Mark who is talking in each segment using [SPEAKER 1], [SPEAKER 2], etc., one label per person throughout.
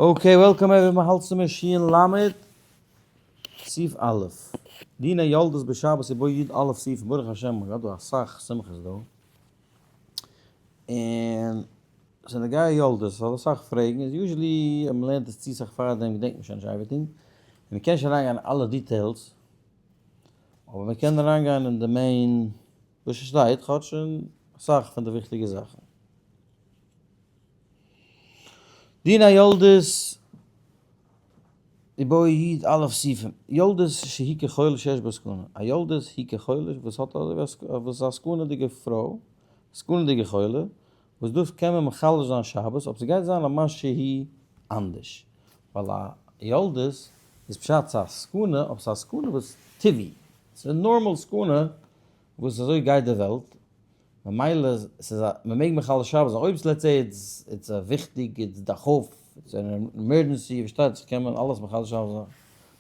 [SPEAKER 1] Okay, welcome everyone, מ'האלט צום שין למד, סעיף א'. דיני יולדות בשבת איבעיא י א סעיף, ברוך השם, מ'האט דא אסאך שמחות דא. און ס'איז נוגע יולדות, ס'זאל אסאך פרעגן, איז usually אז מ'לערנט עס צו סאך פארדעם געדענקט מען שוין נישט everything, און מ'קען נישט אריינגיין אין אלע details, אבער מ'קען אריינגיין אין די main וואס ס'שטייט, כאטש אין אסאך פון די וויכטיגע זאכן. דיני יולדות איבעיא י א סעיפים, יולדות שהיא כחולה שיש בה סכנה, א יולדות היא כחולה וואס האט וואס איז א סכנה'דיגע פרוי, סכנה'דיגע חולה, וואס דאס קען מען מחלל זיין שבת, אבער ס'גייט זיין א משהו אנדערש, ווייל א יולדות איז פשט ס'איז א סכנה, אבער ס'איז א סכנה וואס טבעי, ס'איז normal סכנה וואס אזוי גייט די וועלט, ממילא ס'איז א, מ'מעג מחלל שבת זיין, אויב let's say it's it's א וויכטיג, it's דחוף, it's an emergency, פארשטייט זיך קען מען אלעס מחלל שבת זיין,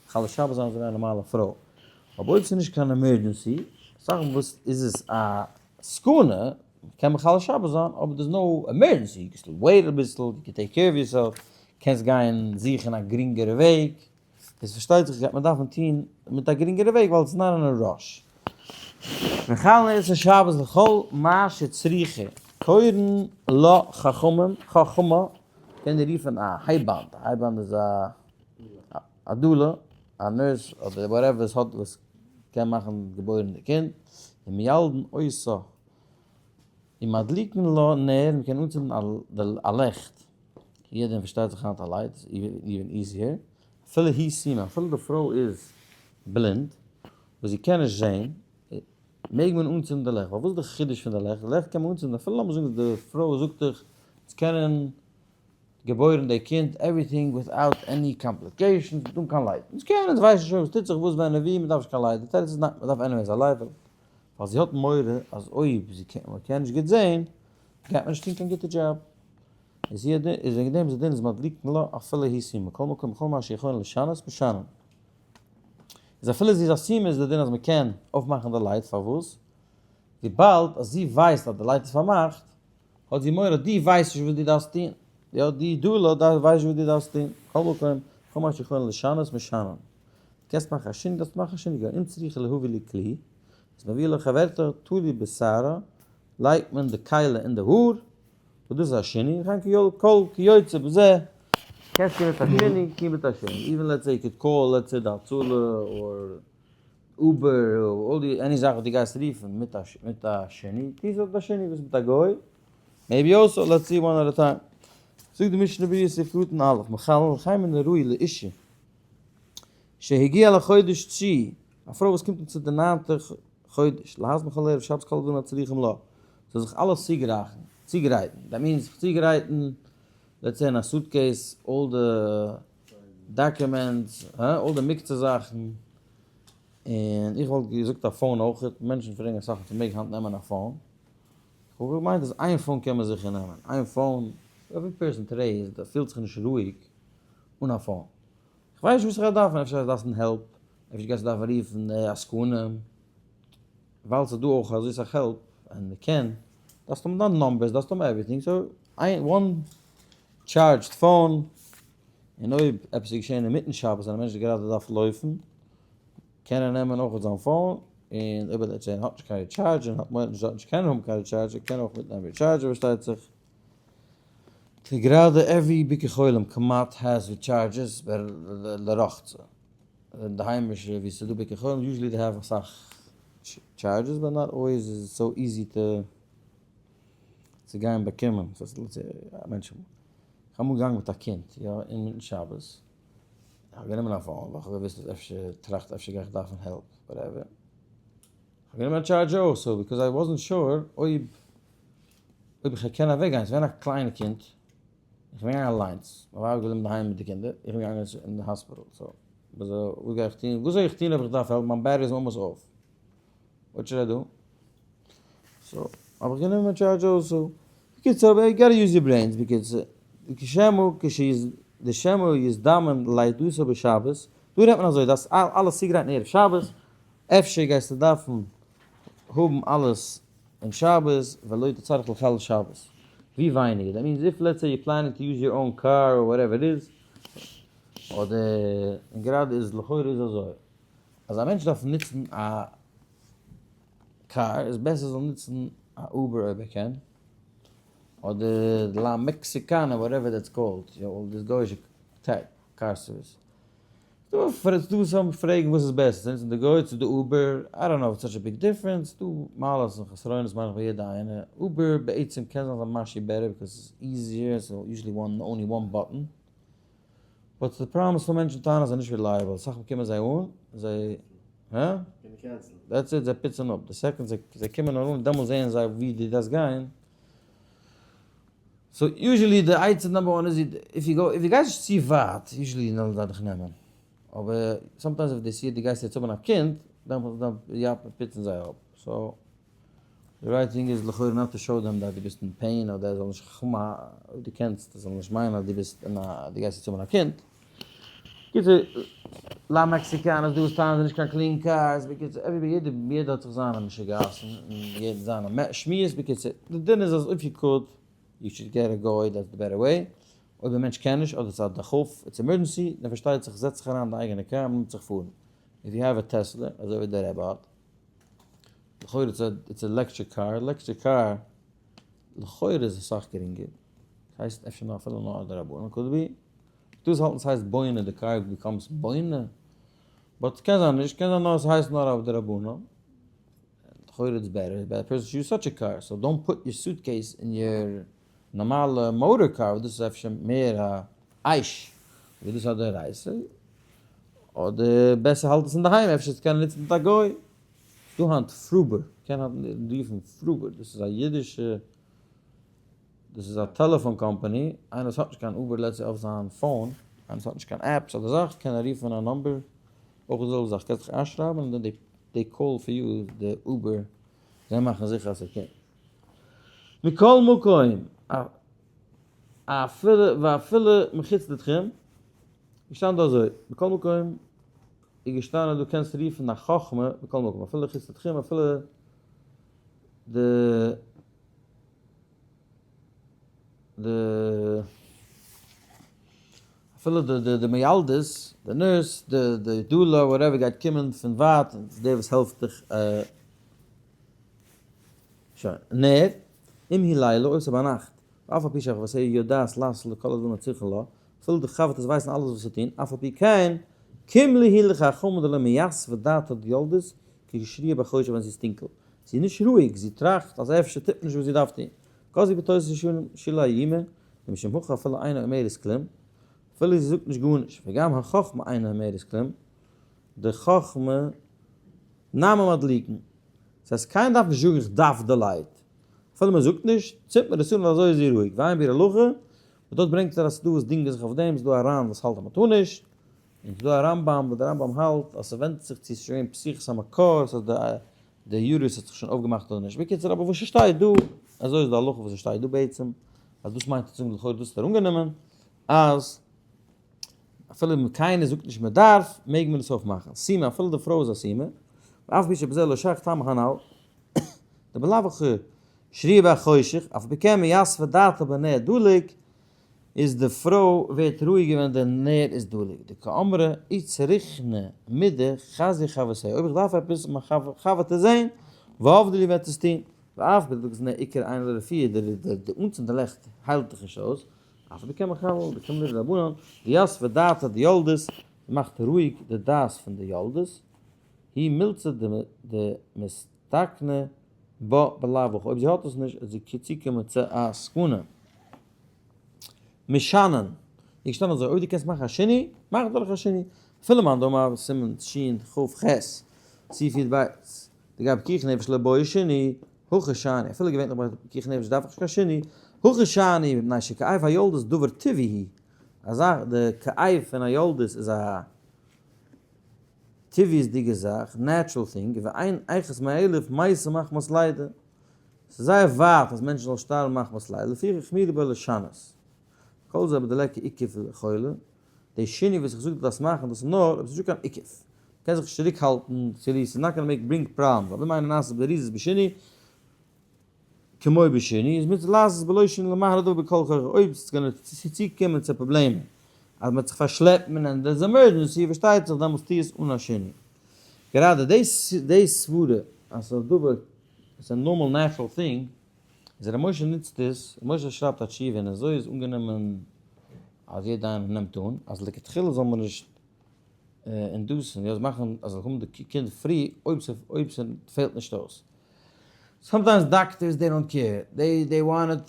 [SPEAKER 1] מחלל שבת זיין אזוי ווי א נארמאלע פרוי, אבער אויב ס'איז נישט קיין emergency, סאך וואס איז עס א סכנה, מ'קען מחלל שבת זיין, אבער there's no emergency, you can still wait אביסל, you can take care of yourself, קענסט גיין זוכן א גרינגערע וועג. איז פארשטייט זיך גייט מען דארפן טון מיט א גרינגערע וועג ווייל עס איז not in a rush. מחללין את השבת לכל מה שצריכה קורין לה חכמים, חכמה קען דיר רופן א הייבאנד, א הייבאנד איז א א doula, א nurse אדער whatever עס האט וואס קען מאכן געבוירן די קינד, און מיילדין אותה ומדליקין לה נר, מען קען אנצינדן א לעכט, יעדער פארשטייט זיך היינט א light איז even easier, אפילו היא סומא, אפילו די פרוי איז בלינד, וואס זי קען נישט זען, מעג מען אנצינדן די לעכט, ווייל וואס איז די חידוש פון די לעכט, די לעכט קען מען אנצינדן אפילו לאמיר זאגן די פרוי זאגט דיך צו קענען געבוירן די קינד everything without any complications אן קיין light, אונז קענען, אונז ווייסן שוין וואס טוט זיך וואס ווען און ווי, מען דארף נישט קיין light, די תירוץ איז ניין, מען דארף anyways א light, ווייל זי האט מורא אז אויב זי קען נישט גוט זען גייט מען נישט טון קיין גוטע דזשאב. איז זי איז וועגן דעם איז די דין איז מדליקין לה אפילו היא סומא מכל מקום כל מה שיכולין לשנות משנים. איז אפילו זי איז א סומא איז די דין אז מען קען אויפמאכן די light פארוואס? וויבאלד אז זי ווייסט אז די light איז פארמאכט האט זי מורא דו ווייסט נישט וואס דו דארפסט טון יא די doula ווייסט נישט וואס דו דארפסט טון מכל מקום כל מה שיכולין לשנות משנים. קענסט מאכן א שינוי דארפסט מאכן א שינוי אם צריכה להביא לי כלי איז מביא לה חברתה תלוי בשערה לייגט מען די כלי אין די האר, וואס דאס איז א שינוי, וכן כל כיוצא בזה, קענסט טון מיט א שינוי, טון מיט א שינוי, even let's say you could call let's say די הצלה or Uber or all די any זאך וואס דו גייסט רופן מיט א מיט א שינוי, טו עס מיט א שינוי, וואס מיט א גוי? maybe also, let's see one at a time. זאגט די משנה ברורה סעיף קטן א', מחלל חיים מן הראוי לאישה שהגיע לחודש תשיעי, א פרוי וואס קומט אן צו די ניינטע חודש, להזמין כל ערב שבת כל הדברים הצריכים לה, זאל זיך אלעס צוגרייכן, צוגרייטן, that means זיך צוגרייטן, let's say אין א suitcase, all די documents, all די מקצוע זאכן, און איך וואלט געזאגט א phone אויכעט, מענטשן פרעגן אסאך אויב מ'מעג היינט נעמען א phone, איך וואלט געמיינט אז איין phone קען מען זיכער נעמען, איין phone, every person today איז פילט זיך נישט רואיג אן א phone, איך ווייס נישט וואס איך גיי דארפן, אפשר גייסטו דארפן help, אפשר גייסטו דארפן רופן די עסקנים, ווייל ס'איז דא אויך אזוי סאך help, און מ'קען, דארפסט האבן דיין numbers, דארפסט האבן everything, so איין one charged phone, און אויב עפעס איז געשען אינמיטן שבת און א מענטש גראדע דארף לויפן, קען ער נעמען אויך זיין phone, און אויב ער האט נישט קיין recharge און האט מורא נישט נישט קענען האבן קיין recharge, ער קען אויך מיטנעמען recharger פארשטייט זיך. גראדע every ביקור חולים כמעט has rechargers לרחצה. אין די היימישע ווי ס'איז דא ביקור חולים usually they have אסאך chargers but not always is it so easy to צו גיין באקומען. ס'הייסט let's say א מענטש איך האב אמאל געגאנגען מיט א קינד יא אינמיטן שבת איך האב גענומען א phone ווייל איך האב געוואוסט אז אפשר טראכט אפשר גיי איך דארפן help whatever איך האב גענומען א charger אויך so because I wasn't sure אויב אויב איך קען אוועק גיין, ס'איז געווען א קליינע קינד, איך בין געגאנגען אליינס, מיין ווייב איז געבליבן אינדערהיים מיט די קינדער, איך בין געגאנגען אין די hospital, so וואס גיי איך טון, וואס זאל איך טון אויב איך דארף help, מיין battery איז almost off, what should I do? So האב איך גענומען מיין charger also, בקיצור you gotta use your brains, בקיצור, כשמא דשמא יזדמן לידתו בשבת, דא רעדט מען אזוי, דארפסט אלעס צוגרייטן ערב שבת, אפשר גייסטו דארפן האבן אלעס אום שבת ולא תצטרך לחלל שבת, ווי ווייניגער, that means if let's say you planning to use your own car or whatever it is. אדער, און גראדע איז לכאורה איז אזוי, אז א מענטש דארף נוצן א קאר, איז בעסער זאל נוצן א Uber אויב ער קען, אדער La Mexicana whatever that's called, יא, דאס גוי'אישע car service. דא וואס האבן פרעגן וואס איז בעסער, צו נוצן די גוי צו די Uber, I don't know if such a big difference, דא מעלות און חסרונות מיין איך ביי יעדע איינע, Uber בעצם קען זיין זיין משהו better because ס'איז easier, ס'איז usually one only one button, but די פראבלעם איז פאר מענטשן טענה'ן אז זיי נישט reliable, אסאך מאל קומען זיי אן, זיי, הא? That's it, זיי פיצן אפ, די second זיי קומען נאר אן דעמאלס זעען זיי ווי דו דארפסט גיין. So usually די עצה number one איז if you go, if דו גייסט נישט צו ווייט, usually וועלן זיי דיך נעמען. אבער sometimes if they see דו גייסט יעצט האבן א קינד, דאן יא פיצן זיי אפ. So די right thing איז לכאורה not to show them that דו ביסט אין pain אדער זאל נישט חכמה, אויב דו קענסט זאל נישט מיינען אז דו ביסט אין א, דו גייסט יעצט האבן א קינד. קיצור, La Mexicana איז דא וואס טענה'ן זיי נישט קיין clean cars, בקיצור everybody יעדער יעדער האט זיך זיינע משוגעת'ן און יעדער זיינע שמועות, בקיצור די דין איז אז אויב you could you should get a גוי that's the better way, אויב א מענטש קען נישט אדער ס'איז א דחוף it's emergency דאן פארשטייט זיך זעץ זיך אריין אין די אייגענע קאר און נעמט זיך פארן, if you have a Tesla אזוי ווי דער רבי האט, לכאורה it's electric car, electric car לכאורה איז אסאך גרינגער, ס'הייסט אפשר נאר אפילו נאר א דרבנן could be. דאס האלטן ס'הייסט בונה די קאר becomes בונה, but קען זיין נישט, קען זיין נאר ס'הייסט נאר אויף די רבנן, לכאורה it's better, better person use such a car, so don't put your suitcase אין your נארמאלע motor car וואס דאס איז אפשר מער א אש ווי דאס איז א דאורייתא, אדער בעסער האלט עס אינדערהיים אפשר עס קענען נוצן מיט א גוי, ס'דא היינט Fruber, קען היינט רופן Fruber, דאס איז א אידישע. דאס איז א טעלעפאן קאמפאני, איינער וואס האט נישט קיין Uber let's say אויף זיין phone, איינער וואס האט נישט קיין apps אדער זאך, קען ער רופן א number, אויך די זעלבע זאך, קענסט דיך איינשרייבן און דען they call for you די Uber, זיי מאכן זיכער אז ס'קומט. מכל מקום, אפילו ואפילו מחוץ לתחום, געשטאנען דא אזוי, מכל מקום איז געשטאנען דו קענסט רופן א חכמה מכל מקום, אפילו מחוץ לתחום, אפילו די. די אפילו די די די מיילדות, די nurse, די די doula, whatever גייט קומען פון ווייט, דער וואס העלפט דיך שוין, נר, אם היא לילה, אויב ס'איז ביינאכט, ואף על פי שחברתה יודעת לעשות לכל הדברים הצריכין לה, אפילו די חבר'טעס ווייסן אלעס וואס צו טון, אף על פי כן, קים להו לחכמים דלא מיתבא דעתה דיולדת, כששרויה בחושך ווען ס'איז טונקל. זי איז נישט רואיג, זי טראכט אז אפשר טוט מען נישט וואס זי דארף טון. כזו בתוס' שילה היומא, ומשום הכי אפילו אינה אומרת כלום, אפילו זי זאגט נישט גארנישט, וגם החכמה אינה אומרת כלום, די חכמה נמי מדליקין. דאס הייסט קיינער דארף נישט זאגן איך דארף די light. אפילו מען זאגט נישט, צינדט מען עס אן און אזוי איז זי רואיג. ועיין ביאור הלכה, און דארט ברענגט ער אז ס'דא וואס דינגען זיך אויף דעם, ס'דא א ר"ן וואס האלט אז מ'טאר נישט, און ס'דא א רמב"ם וואס דער רמב"ם האלט אז ס'ווענדט זיך צו ס'איז שוין געווען פתיחת המקור, ס'הייסט די די יורוס האט זיך שוין אויפגעמאכט אדער נישט. בקיצור אבער וואס ס'שטייט דא, אזוי איז די הלכה וואס ס'שטייט דא בעצם, אז דאס מיינט צו זאגן לכאורה דאס האט ער אנגענומען, אז אפילו קיינער זאגט נישט מען דארף, מעג מען עס אויפמאכן. סומא, אפילו די פרוי איז א סומא, ואף על פי שבזה לא שייך טעם הנ"ל, דבלאו הכי שרויה בחושך, אף על פי כן מיתבא דעתה בנר דלוק, איז די פרוי ווערט רואיגער ווען די נר איז דלוק, דקאמרה אי צריכנא מידי חזי חברתיה, אויב איך דארף עפעס מיין חבר'טע זעהן, ועבדי לי וועט עס טוהן, ואף בדלקת נר עיקר אינו לרפואה, די אנצינדן לעכט היילט דיך נישט אויס, אף על פי כן מחלל דקאמרי רבנן, דיתבא דעתה דיולדת, מאכט רואיג די דעת פון די יולדת, היא מילתא דמסתכנא בה בלאו הכי, אויב זי האט עס נישט וועט זי צוקומען צו א סכנה. משנן, איז געשטאנען אזוי, אויב דו קענסט מאכן א שינוי, מאך דורך א שינוי. אפילו מאן דאמר סימן שכ"ח, סעיף י"ב, לגבי פיקוח נפש לא בעי שינוי, הכא שאני, אפילו געווענליך ביי פיקוח נפש דארף איך נישט קיין שינוי, הכא שאני מפני שכאב היולדת דבר טבעי הוא, א זאך, די כאב פון א יולדת איז א טבעיות'דיגע זאך, natural thing, ואין איכות מאלף מתה מחמת לידה. ס'איז זייער ווייט אז מענטשן זאלן שטארבן מחמת לידה, לפיכך החמירו בו לשנות. כל זה בדליכא עיכוב לחולה, די שינוי וואס איך זאג דו דארפסט מאכן דאס איז נאר אויב ס'איז נישטא קיין עיכוב. מ'קען זיך נישט צוריק האלטן, צו ס'איז not gonna make bring problems, אבער אם אינו נעשה בזריזות בשינוי, כמו בשינוי, איז מצוה לעשות בלא שינוי למהר הדבר בכל כוחו, אויב ס'איז gonna צוקומען צו פראבלעמען. אז מ'האט זיך פארשלעפט און דער איז emergency, פארשטייט זיך דעמאלטס טו עס אן א שינוי. גראדע די סברה אז ס'איז א דבר, ס'איז א normal natural thing, איז ר' משה נוצט עס, ר' משה שרייבט א תשובה און אזוי איז אנגענומען אז יעדע איינער נעמט אן אז לכתחילה זאל מען נישט induce ן, יא מאכן אז זאל האבן די קינד פרי אויב ס'פעלט נישט אויס. Sometimes doctors they don't care, they want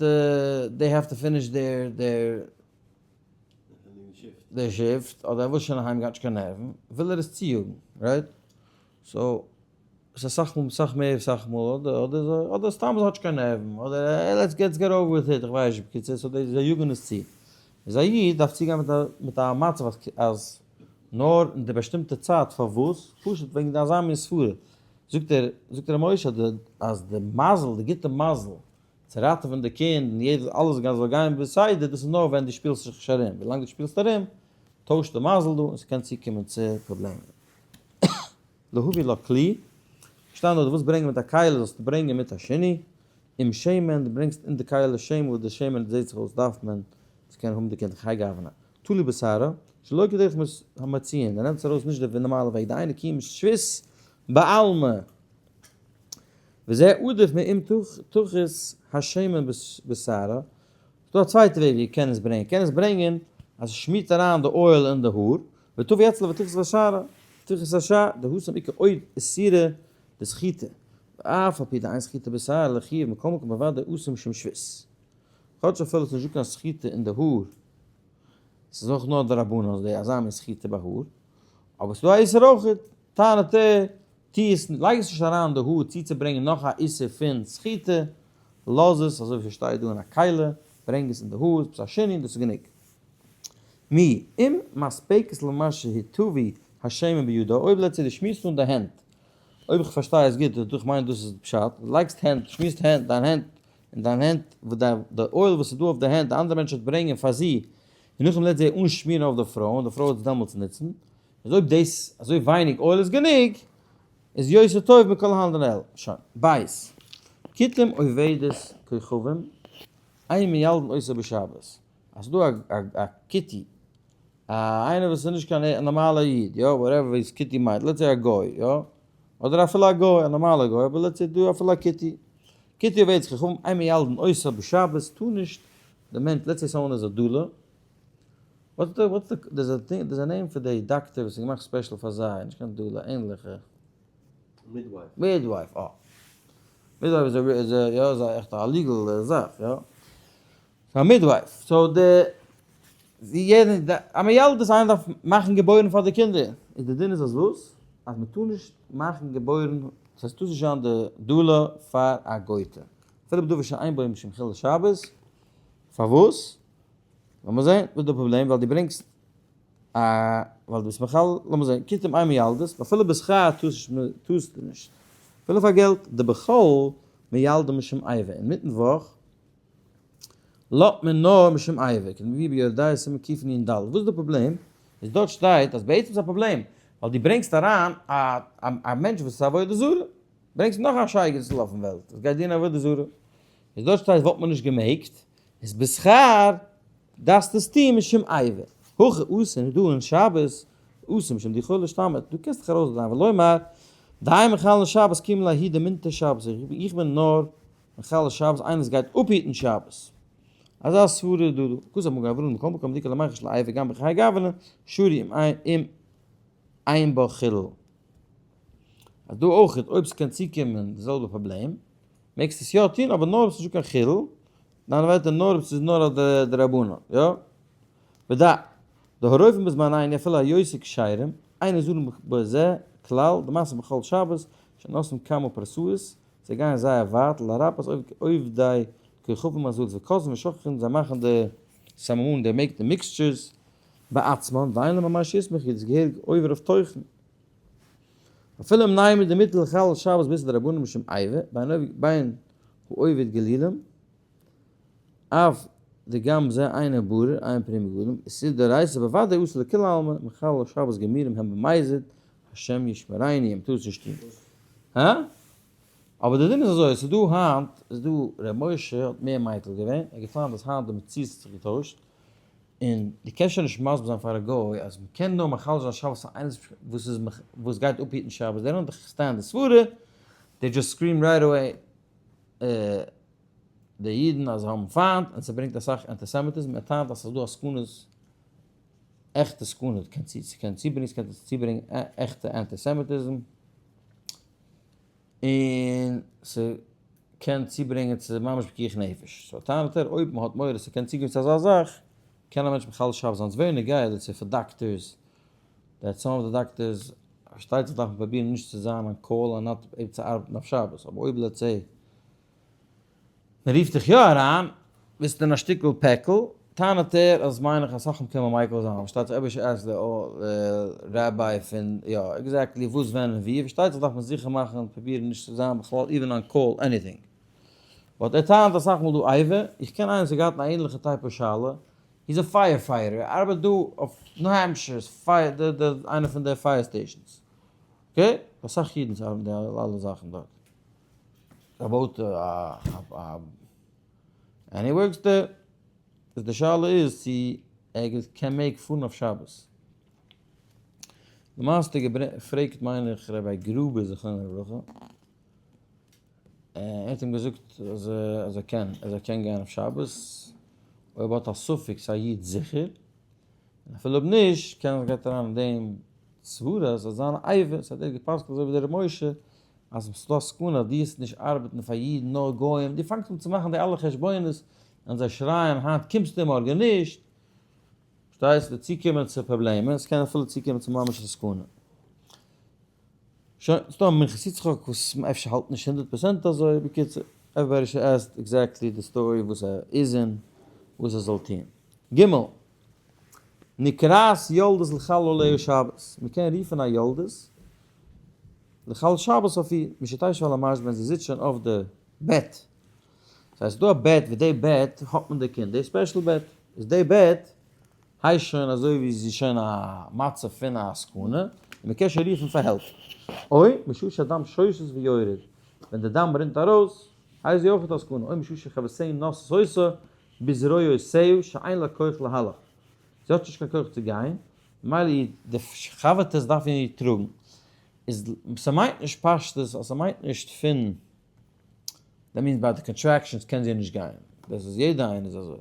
[SPEAKER 1] they have to finish their their their shift, אדער ער וויל שוין אהיים גיין האט נישט קיין נערוון, וויל ער עס צויאגן, right? So ס'איז אסאך מאל, סאך מער סאך מאל, אדער אדער אדער סתם האט נישט קיין נערוון, אדער let's get get over with it, איך ווייס נישט, בקיצור, so זיי יאגן עס צו. איז א איד דארף צוגיין מיט א מיט א מצב אז אז נאר אין די באשטימטע צייט, פארוואס? פשוט וועגן די אזא מין סברה. זאגט ער, זאגט ר' משה אז די אז די מזל, די גוטע מזל, צו ראטעווען די קינד און יעדעס אלעס זאל גיין בסדר, דאס איז נאר ווען דו שפילסט זיך נישט ארום, ווילאנג דו שפילסט ארום, טוישט די מזל דא און ס'קען צוקומען צו פראבלעמען. להביא לה כלי, שטייט דארט דו ווילסט ברענגען מיט א כלי זאלסטו ברענגען מיט א שני, עם שמן, דו ברענגסט אין די כלי שמן וואס די שמן זעט זיך אויס דארף מען צו קענען האבן די קינד חי גוונא, תלוי בשערה, שלא כדרך המוציאין, דו נעמסט ארויס נישט די נארמאלע וועג, דהיינו כי אם שבות בעלמא, וזה עדיף מאם תכוס השמן בשערה, ס'דא א צווייטע וועג ווי קען עס ברענגען, קען עס ברענגען אז עס שמירט אריין די oil אין די האר, ותביא אצלה ותכסה השערה, תכסה השער, דהתם איכא עוד איסורא דסחיטה, ואף על פי דאין סחיטה בשער לחיוב מכל מקום בוודאי אסור משום שבות. כאטש אפילו עס איז נישטא קיין סחיטה אין די האר, עס איז אויך נאר דרבנן די אזא מין סחיטה ביי האר, אבער ס'איז דא א איסור אויך, טענה'ט ער, טו עס, לייג עס נישט אריין אין די האר צוצוברענגען נאך א איסור פון סחיטה, לאז עס אזוי ווי ס'שטייט דא אין א כלי, ברענג עס אין די האר, עפעס א שינוי, דאס איז גענוג. מי, אם מספקת למה שהטוי השמן בידו, אויב let's say דו שמירסט אן די הענט, אויב איך פארשטיי עס גוט, איך מיין דאס איז פשט, לייגסט הענט, שמירסט הענט, דיין הענט, און דיין הענט, די oil וואס איז דא אויף די הענט, די אנדערע מענטש וועט ברענגען פאר זי, און נאכדעם לעט זי אנשמירן אויף די פרוי, און די פרוי וועט עס דעמאלטס נוצן, איז אויב דאס אזוי ווייניג oil איז גענוג, איז יותר טוב מכל הנ"ל. שוין. בית. כותים עובדת כוכבים, אין מילדין אותה בשבת. אז ס'דא א כותי, א איינער וואס איז נישט קיין נארמאלע איד, יא, whatever וואס כותי מיינט, let's say א גוי, יא, אדער אפילו א גוי, א נארמאלע גוי, אבער let's say דא אפילו א כותי. כותי עובדת כוכבים, אין מילדין אותה בשבת, טאר נישט די מענטש, let's say someone איז א doula, what's the what's the there's a thing there's a name פאר די דאקטער וואס איז געמאכט special פאר זיי, נישט קיין doula, ענליכע.
[SPEAKER 2] Midwife.
[SPEAKER 1] Midwife, אה. Midwife איז א איז א יא איז א עכט א legal זאך, יא. סאו א midwife, so די די יעדע א מילד איז איינער דארף מאכן געבוירן פאר די קינדער, איז די דין איז אז וואס? אז מען טאר נישט מאכן געבוירן, דאס הייסט טאר נישט זיין די doula פאר א גויטע, אפילו בדבר שאין בו משום חילול שבת, פארוואס? לאמיר זען וואס די פראבלעם ווייל דו ברענגסט א ווייל דו ביסט מחלל לאמיר זען כותים אין מילדות אפילו בשכר טוסטו נישט אפילו פאר געלט דבחול מילדה משום איבה אינמיטן וואך לאזט מען נאר משום איבה כדמביא ביורה דעה סימן קנ"ד וואס איז די פראבלעם איז דארט שטייט אז בעצם איז א פראבלעם ווייל דו ברענגסט אריין א א מענטש וואס איז עבודה זרה ברענגסט נאך א שייגעצל אויפן וועלט וואס גייט דינען עבודה זרה איז דארט שטייט וואלט מען נישט געמעגט איז בשכר דארפסטו עס טוהן משום איבה, הכא אסור דא אין שבת אסור משום דיחוי לשתמד, דו קענסט דיך ארויסדרייען ולומר די מחלל שבת קים לההיא דמינטר שבת, איך בין נאר מחלל שבת איינער וואס גייט אפהיטן שבת. אזא סברה איז דא דא, כתב מגן אברהם מכל מקום דיקא למיחש לאיבה גם בכהאי גוונא שרי אם אין בה חילול. אז דא אויך אויב ס'קען צוקומען די זעלבע פראבלעם מעגסטו עס יא טון אבער נאר אויב ס'נישטא קיין חילול, דיינע ווערטער נאר אויב ס'איז נאר א דרבנן, יא? ודע, די הרופאים בזמנינו אפילו היותר כשרים, אין נזהרים בזה כלל, די מעשה בכל שבת, שנושאים כמה פרסאות, זיי גייען זייער ווייט, לרפאות עובדי כוכבים מזלות וכוזבים ושוכחים, זיי מאכן די סממנים, they make the mixtures בעצמם, ואין להם ממש יסמכו, דאס איז געהעריג עובר אויף תוכן. אפילו אם נייעם מיט די מיטל חלל שבת ביז די רבנים משום איבה, בין הוא עובד גלילים, אף די גם זה אינו ברור, אין פרי מגדים, עס איז דאורייתא בוודאי אסור לכולי עלמא, מחלל שבת גמורים הם במזיד, השם ישמרינו, מ'טאר עס נישט טון. הא? אבער די דין איז אזוי, עס איז דא היינט, איז דא ר' משה האט מער מיקל געווען, ער האט געטענה'ט אז היינט די מציאות האט זיך געטוישט, און דו קענסט שוין נישט מסביר זיין פאר א גוי אז מ'קען נאר מחלל זיין שבת פאר איינער וואס איז וואס גייט אפהיטן שבת, they don't understand די סברה, they just scream right away די אידן אז זיי האבן פיינט און ס'ברענגט אסאך אנטיסעמיטיזם, ער טענה'ט אז ס'איז דא א סכנות, עכטע סכנות, ס'קען צוברענגען, ס'קען צוברענגען עכטע אנטיסעמיטיזם. און ס'קען צוברענגען צו ממש פיקוח נפש. so טענה'ט ער, אויב מ'האט מורא ס'קען צוגיין צו אזא זאך, קען א מענטש מחלל שבת זיין. ס'ווערט נוגע דערצו פאר דאקטערס, that some of the doctors, פארשטייט זיך דארף מען פרובירן נישט צו זיין on call און not אויב צו ארבעטן אויף שבת, אבער אויב let's say מען רופט דיך יא אריין, ביסטו אין א שטיקל פעקל, טענה'ט ער אז מיין איך אסאך קען מען מיקל זיין, פארשטייט זיך אויב עס די ראביי פון יא exactly וואס ווען און ווי, פארשטייט זיך דארף מען זיכער מאכן און פרובירן נישט צו זיין בכלל even on call anything. but ער טענה'ט אסאך מאל דא אייווע, איך קען איינער וואס האט געהאט אן ענליכע type שאלה, he's a fire fighter, ער ארבעט דא אויף ניו העמפשיר'ס fire די די איינע פון די fire stations, okay? אסאך אידן וואס ארבעטן די אלע זאכן דארט. ער בויט א and he works there. איז די שאלה איז צו ער קען מעג פארן אויף שבת. למעשה האט ער געפרעגט מיין איך רבי גרובער זכרונו לברכה, ער האט אים געזאגט אז ער קען, אז ער קען גיין אויף שבת, אויב האט א ספק ס'איז א איד זיכער, און אפילו אויב נישט קען ער גייט אריין אין דעם סברה אז ס'זאל זיין אייוועלט, ס'האט ער גע'פסק'נט אזוי ווי דער ר' משה אז ס'איז דא א סכנה אז דו וועסט נישט ארבעטן פאר אידן נאר גוים, דו פאנגסט אן צו מאכן די אלע חשבונות און זיי שרייען היינט קומסטו מארגן נישט, פארשטייסט? ס'וועט צוקומען צו פראבלעמען, ס'קען אפילו צוקומען צו ממש א סכנה. שוין, ס'דא א מנחת יצחק וואס אפשר האלט נישט 100% אזוי, בקיצור, everybody should ask exactly די story וואס ער איז אין, וואס ער זאל טון. ג. נקראת יולדת לחלל עליה שבת, מ'קען רופן א יולדת לחלל שבת אויף איר, משתשב על המשבר ווען זי זיצט שוין אויף די בעט, ס'הייסט ס'דא א בעט וואס די בעט האט מען די קינד, די special בעט, איז די בעט הייסט שוין אזוי ווי זי איז שוין א מצב פון א סכנה, און מ'קען שוין רופן פאר help. אוי, משעה שהדם שושת ויורד, ווען די דם רינט ארויס, הייסט זי אויך א סכנה, אוי משעה שחברותיה נושאות אותה בזרועותיה שאין לה כח להלך, זי האט נישט קיין כח צו גיין, ממילא איר די חבר'טעס דארפן איר טראגן, איז ס'מיינט נישט פשטות אז ס'מיינט נישט פון that means ביי די contractions קען זי נישט גיין, דאס איז יעדע איינער איז אזוי,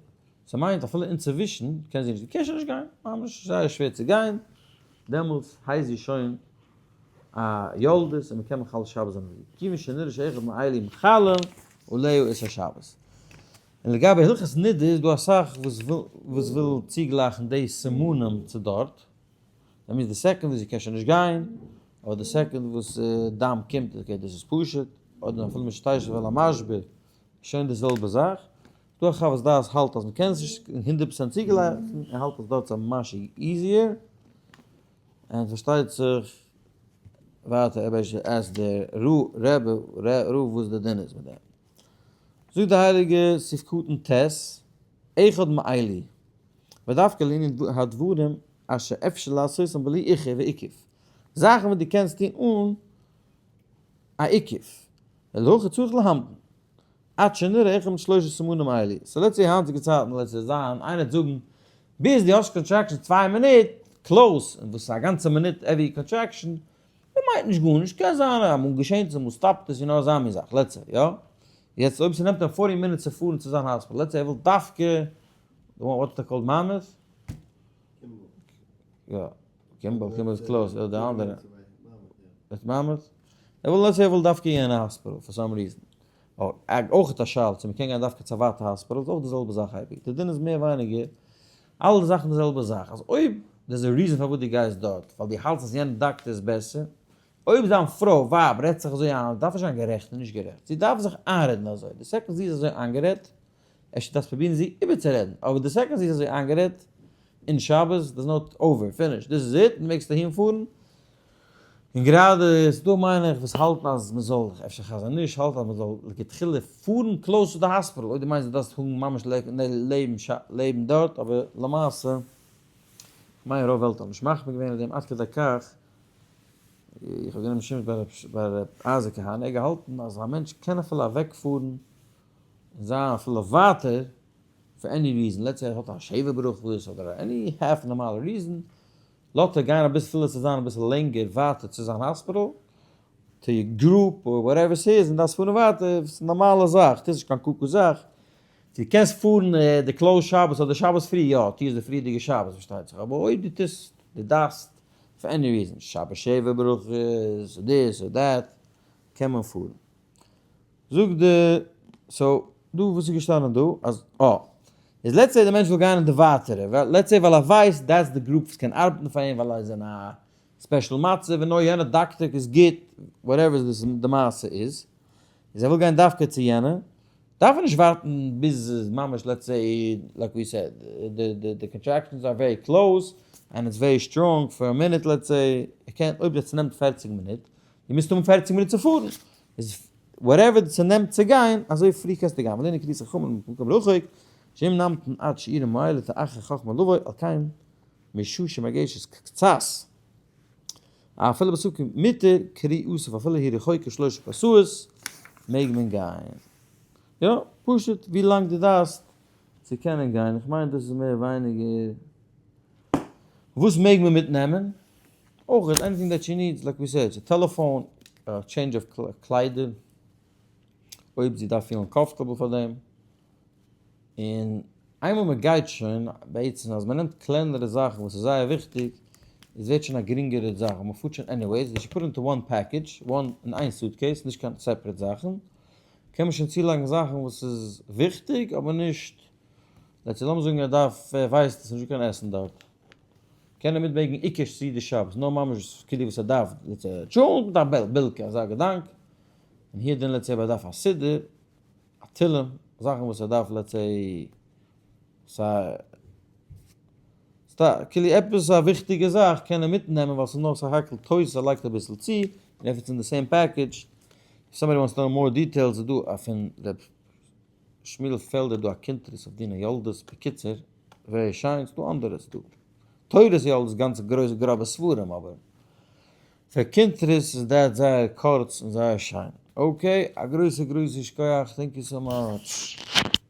[SPEAKER 1] ס'מיינט אפילו אינצווישן קען זי נישט, זי קען שוין נישט גיין, ממש זייער שווער צו גיין, דעמאלטס הייסט זי שוין א יולדת און מ'קען מחלל שבת זיין אויף איר, כיוון שנראה שאחד מאלו מחללין עליה את השבת. און לגבי הלכות נידה איז דא אסאך וואס וויל צוגלייכן די סימנים צו דארט, that means די second וואס זי קען שוין נישט גיין, אדער די second וואס דם קומט, okay דאס איז פשוט, אדער אפילו משתשב על המשבר איז שוין די זעלבע זאך, דא א חוות דעת האלט אז מ'קען עס נישט 100% צוגלייכן, ער האלט אז דארט איז א משהו easier, און פארשטייט זיך ווייטער ער דער רב וואס די דין איז מיט דעם. זאגט די הייליגע סעיף קטן ט', אחד מאלו, ודווקא לענין הדברים אשר אפשר לעשותם בלי עיכוב ועיכוב, זאכן וואס דו קענסט טון אן א עיכוב, ולהכא צריך להמתין, עד שנראה אחד משלושה סימנים אלו, so let's say היינטיגע צייטן let's say זיין איינער וועט זאגן ביז דו האסט contraction 2 מינוט, close, און וואס איז א גאנצע מינוט every contraction, מיינט נישט גארנישט, קען זיין אז אמאל געשענט עס אמאל stop ט עס און נאר אזא מין זאך, let's say, יא? יעצט אויב ס'נעמט אים 40 מינוט צו פארן צו זיין hospital, let's say ער וויל דווקא, what they called Monmouth? יא, Kimball, Kimball איז close, די אנדערע. Monmouth? ער וויל, let's say ער וויל דווקא יענע hospital, for some reason. אויך א שאלה צו מ'קען גיין דווקא צו א ווייטע hospital, איז אויך די זעלבע זאך אייביג, די דין איז מער ווייניגער, אלע זאכן די זעלבע זאך, אז אויב there's a reason פארוואס דו גייסט דארט, ווייל דו האלטסט אז יענע דאקטער איז בעסער, אויב זיין פרוי, ווייב, רעדט זיך אזוי איין, דארף נישט זיין גערעכט און נישט גערעכט, זי דארף זיך איינרעדן אזוי, די second זי איז אזוי איינגערעדט, אפשר דארפסט פרובירן זי איבערצורעדן, אבער די second זי איז אזוי איינגערעדט, אין שבת, דאס not over, finish, דאס איז it, מעגסט אהין פארן, און גראדע איז דא מיין איך וואס האלטן אז מען זאל, אפשר חזון איש האלט אז מען זאל לכתחילה פארן close צו די hospital, אויב דו מיינסט דו דארפסט האבן ממש לעבן דארט, אבער למעשה, כ'מיין רוב וועלט האט נישט מחמיר געווען אויף דעם עד כדי כך, איך האב גענומען שימוש ביי ר' אייזיק כהנא, ער האט געהאלטן אז א מענטש קען אפילו אוועקפארן און זיין אפילו ווייטער. for any reason, let's say ער האט א שבע ברכות אדער any half נארמאלע reason, לאזט ער גיין אביסל אפילו צו זיין אביסל לענגער ווייטער צו זיין hospital, צו איר group or whatever ס'איז, און דארפסט פארן ווייטער, ס'איז נארמאלע זאך, טוסט נישט קיין קוקו זאך, דו קענסט פארן די close שבת אדער שבת פרי, יא, טו עס די פריערדיגע שבת פארשטייט זיך, אבער אויב דו טוסט, דו דארפסט, for any reason, שבת שבע ברכות, this or that, קען מען פארן. זאגט די, so, דא וואס איז געשטאנען דא, אז, אה, איז let's say די מענטש וויל גיין אין די ווייטערע, let's say ווייל ער ווייסט that's די group וואס קען ארבעטן פאר אים ווייל ער איז אין א special מצב און נאר יענע דאקטער איז גוט, whatever די מעשה איז, איז ער וויל גיין דווקא צו יענע, דארף ער נישט ווארטן ביז ממש let's say like we said די contractions are very close and it's very strong for a minute let's say ער קען אויב דאס נעמט 40 מינוט דו מוזט האבן 40 מינוט צו פארן איז whatever ס'נעמט צו גיין אזוי פרי קענסטו גיין ווייל הנה קריאת חכמים ממקום רחוק שאם נמתין עד שיעורים האלה תאחר חכמה לבוא על כן משעה שמגשת קצת אפילו בסוכה מותר קרי אסף אפילו היא רחוקה שלושה פרסאות מעג מען גיין. יא, פשוט ווי לאנג דו דארפסט צו קענען גיין, איך מיין דאס איז מער ווייניגער. וואס מעג מען מיטנעמען? אויך anything that she needs, like we said, טעלעפאן, change of קליידער, אויב זי דארף פילן comfortable פאר דעם. און איינמאל מען גייט שוין, בעצם אז מען נעמט קלענערע זאכן וואס איז זייער וויכטיג, עס ווערט שוין א גרינגערע זאך, מען פארט שוין anyways, they should put into one package, one אין איין suitcase, נישט קיין separate זאכן, קען מען שוין צולייגן זאכן וואס איז וויכטיג אבער נישט, let's say לאמיר זאגן ער דארף, ער ווייסט עס איז נישטא קיין עסן דארט, קען ער מיטברענגען עיקר סעודה שבת, נאר ממש כאילו וואס ער דארף, let's say טשולנט מיט א בילקע, אזא געדאנק, און here then let's say אויב ער דארף א סידור, א תהלים, זאכן וואס ער דארף let's say, סא, סתם, כאילו עפעס א וויכטיגע זאך קען ער מיטנעמען ווייל ס'איז נאר סך הכל תוס' ער לייגט אביסל צו, און if it's in the same package, if somebody wants to know more details איז דא א פון ר' שמואל פעלדער דא א קונטרס אויף דיני יולדות, בקיצור, very שיין, ס'דא אנדערע, ס'דא תורת יולדות גאנצע גרויסע גראבע ספרים אבער פאר קונטרס איז that זייער קורץ און זייער שיין. Okay, א גרויסע גרויסע שכוח, thank you so much.